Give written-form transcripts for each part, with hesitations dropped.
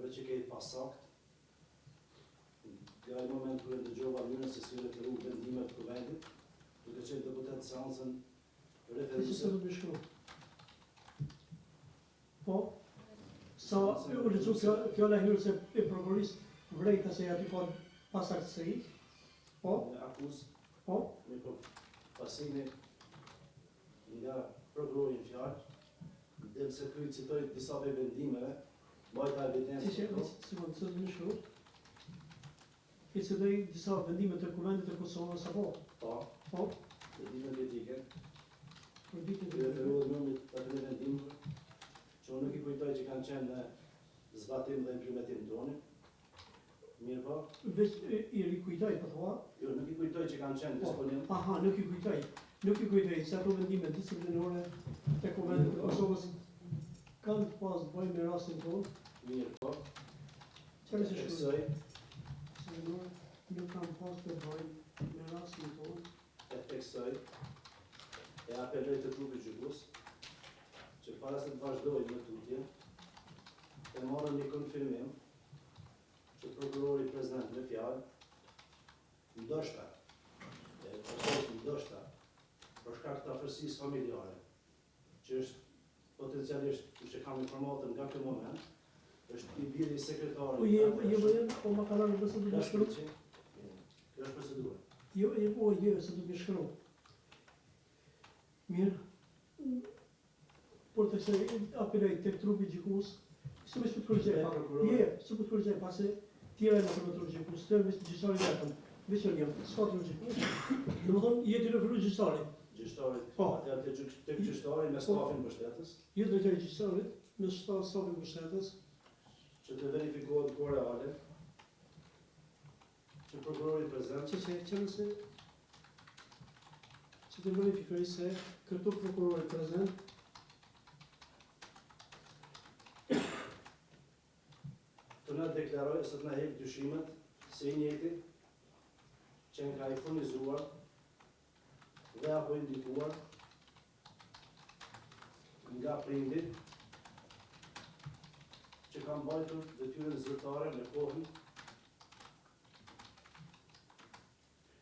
Veç e ke i pasakt, nga ai moment kur e ndëgjova mënyrën se si u referu vendimeve të Kuvendit, duke qenë deputet në seancën referuese. Po, sa u lexu fjala hyrëse e prokurorisë, vrejta se aty ka pasaktësi. Po. Në akuzë. Po. Mirëpo, pasimi nga prokurori në fjalë, del se ky i citoi disa prej vendimeve, mbajta evidencë Si që, sekondë, se të më shkru. I citoi disa vendime të Kuvendit të Kosovës, apo? Po. Po. Për ditën kritike. Për ditën kritike. I referohet numrit të atyre vendimeve, që unë nuk i kujtoj që kanë qenë në zbatim dhe implementim tonin. Mirëpo. Veç i rikujtoj, po thua? Jo, nuk i kujtoj që kanë qenë po, disponim. Aha, nuk i kujtoj. Nuk i kujtoj se ato vendime disiplinore të Kuvendit të Kosovës kanë të pas të bëjnë me rastin tonë. Mirëpo. Çfarë se shkruaj? Disiplinore nuk kanë pas të bëjnë me rastin tonë. E theksoj, e apeloj te trupi gjykues, që para se të vazhdojë më tutje, të marrë një konfirmim që prokurori prezent në fjalë, ndoshta, e theksoj ndoshta, për shkak të afërsisë familjare, që është potencialisht, që kam informatën nga ky moment, është i biri i sekretarit. Po je, jo, jo, jo, po ma ka dhënë se do të shkruaj. Kjo është procedura. Jo, jo, po, jo, se do të shkruaj. Mirë. Por të se apeloj tek trupi gjykues, se më të korrigjoj pak. Jo, se po të korrigjoj pak se tjera në të trupi gjykues, të veç gjyqtari vetëm. Veç unë jam, s'ka trup gjykues. Domethënë je tu referu gjyqtarit. Gjyqtarit. Po. Atëherë te gjyq tek gjyqtari me Po. stafin mbështetës. Ju drejtoj gjyqtarit me stafin mbështetës. Që të verifikohet në kohë reale që prokurori prezent. Që që që nëse që të verifikoj se këtu prokurori prezent të na deklaroj ose të na hek dyshimet se i njëjti qenka i furnizuar dhe apo i ndikuar nga prindi që ka mbajtur detyrën zyrtare në kohën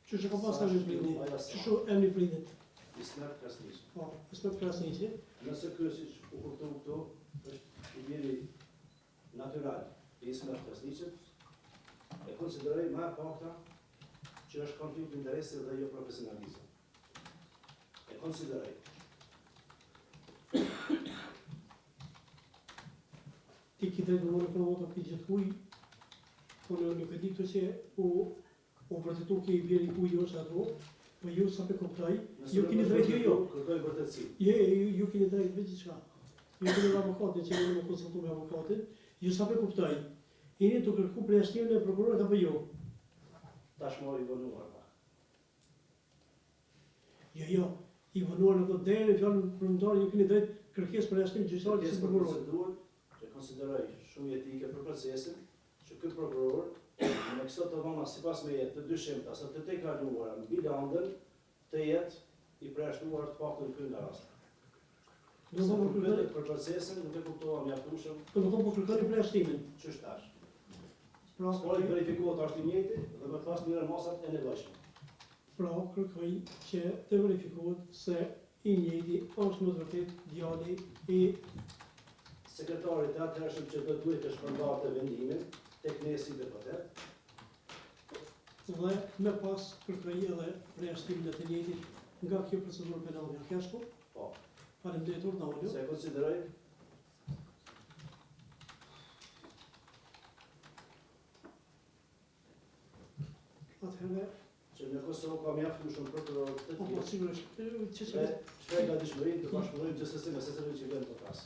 Qysh e ka pas emrin prindi? Qysh o emri prindit? Ismet Krasniqi. Po, Ismet Krasniqi. Nëse ky siç u kuptu këtu, është i biri natyral i Ismet Krasniqit, e konsideroj më e pakta që është konflikt interesi dhe jo profesionalizëm. E konsideroj. Ti ki drejtë me marrë informata prej gjithkuj, po në nuk e di këtu që u u vërtetu ke i biri kuj është ato, po ju sa pe kuptoj, ju keni drejtë jo jo. Kërkoj vërtetësi. Jo, jo, ju, ju keni drejtë veç diçka. Ju keni dhe avokatin që keni me konsultu me avokatin, ju sa pe kuptoj. Jeni tu kërku përjashtimin e prokurorit apo jo? Tashmë i vonuar pak. Jo, jo, i vonuar nuk do deri në fjalën përfundimtare ju keni drejt kërkesë përjashtim gjyqtarit si Kërkesë për prokuror. procedurë që konsideroj shumë jetike për procesin, që ky prokuror me këso të dhëna sipas meje të dyshimta ose të tejkaluara mbi landën të jetë i përjashtuar të paktën ky nga rasti. Do të thonë po Për kërkoni, për procesin nuk e kuptova mjaftueshëm do të thonë po kërkoni përjashtimin. qysh tash. Pra, Së pari verifikohet a është i njëjti dhe më pas merren masat e nevojshme. Pra, kërkoj që të verifikohet se i njëjti është me të vërtetë djali i Sekretarit të atëhershëm që do duhej të shpërndante vendimin tek ne si deputet. Dhe më pas kërkoj edhe përjashtimin e të njëjtit nga kjo procedurë penale. A ke ashtu? Po. Faleminderit, urdhëro. Se e konsideroj Atëherë që në Kosovë ka mjaftueshëm prokurorë të Po, po, tillë. sigurisht. Që Dhe shpreh gatishmërinë të bashkëpunojmë gjithsesi me secilin që vjen të flasë.